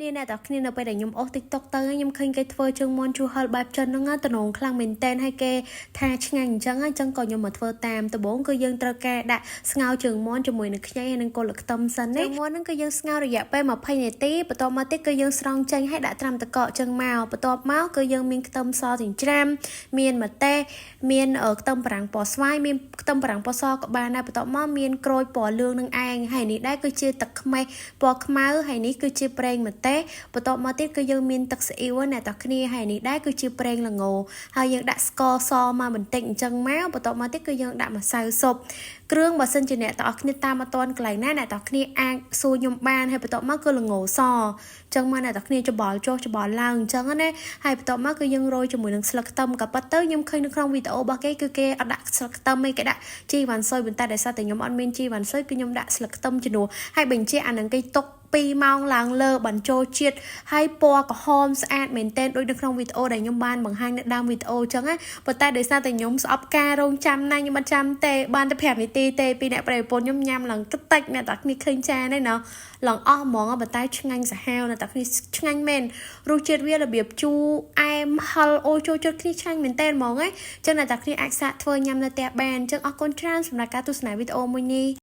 នេះអ្នកទាំងគ្នានៅពេលដែលខ្ញុំអូស TikTok ទៅខ្ញុំឃើញគេធ្វើជើងមាន់ជូរហឹរបែបចិនហ្នឹងតំណងខ្លាំងមែនតែនហើយគេថាឆ្ងាញ់អញ្ចឹងអញ្ចឹងក៏ខ្ញុំមកធ្វើតាមដំបូងគឺយើងត្រូវការដាក់ស្ងោរជើងមាន់ជាមួយនឹងខ្ញីហើយនឹងគល់ខ្ទឹមសិនណាជើងមាន់ហ្នឹងគឺយើងស្ងោររយៈពេល20នាទីបន្ទាប់មកទៀតគឺយើងស្រង់ចេញហើយដាក់ត្រាំទឹកកកចឹងមកបន្ទាប់មកគឺយើងមានខ្ទឹមសចិញ្ច្រាំមានម្ទេសមានខ្ទឹមបារាំងពណ៌ស្វាយមានខ្ទឹមបារាំងពណ៌សក៏បានដែរបន្ទាប់មកមានក្រូចពណ៌លឿងនឹងឯងហើយនេះដែរគឺជាទឹកខ្មេះពណ៌ខ្មៅហើយនេះគឺជាប្រេងម្ទេសបន្ទាប់មកទៀតគឺយើងមានទឹកស៊ីអ៊ីវអ្នកទាំងគ្នាហើយនេះដែរគឺជាប្រេងល្ងហើយយើងដាក់ស្ករសមកបន្តិចអញ្ចឹងមកបន្ទាប់មកទៀតគឺយើងដាក់ម្សៅស៊ុបគ្រឿងបើសិនជាអ្នកទាំងអស់គ្នាតាមអត់ទាន់កន្លែងណាអ្នកទាំងគ្នាអាចសួរខ្ញុំបានហើយបន្ទាប់មកគឺល្ងសអញ្ចឹងមកអ្នកទាំងគ្នាច្បល់ចុះច្បល់ឡើងអញ្ចឹងណាហើយបន្ទាប់មកគឺយើងរោយជាមួយនឹងស្លឹកខ្ទឹមក៏ប៉ុតទៅខ្ញុំឃើញនៅក្នុងវីដេអូរបស់គេគឺគេអត់ដាក់ស្លឹកខ្ទឹមទេគេដាក់ជីវ៉ាន់ស៊ុយប៉ុន្តែដោយសារតែខ្ញុំអត់មានជីវ៉ាន់ស៊ុយគឺខ្ញុំដាក់ស្លឹកខ្ទឹមជំនួសហើយបញ្ជាក់អានឹងគេទុក2ម៉ោងឡើងលើបញ្ចូលជាតិហើយពណ៌ក្រហមស្អាតមែនទែនដូចនៅក្នុងវីដេអូដែលខ្ញុំបានបង្ហាញនៅដើមវីដេអូអញ្ចឹងណាប៉ុន្តែដោយសារតែខ្ញុំស្អប់ការរងចាំណាខ្ញុំអត់ចាំទេបានតែ5នាទីទេពីអ្នកប្រិយប្រពន្ធខ្ញុំញ៉ាំឡើងទឹកតិចអ្នកតាគ្នាឃើញចានទេណោះឡើងអស់ហ្មងប៉ុន្តែឆ្ងាញ់សាហាវអ្នកតាគ្នាឆ្ងាញ់មែនរសជាតិវារបៀបជូរអែមហឹរអូចូលចិត្តគ្នាឆ្ងាញ់មែនទែនហ្មងណាចឹងអ្នកតាគ្នាអាចសាកធ្វើញ៉ាំនៅផ្ទះបានអញ្ចឹងអរគុណច្រើនសម្រាប់ការទស្សនាវីដេអូមួយនេះ។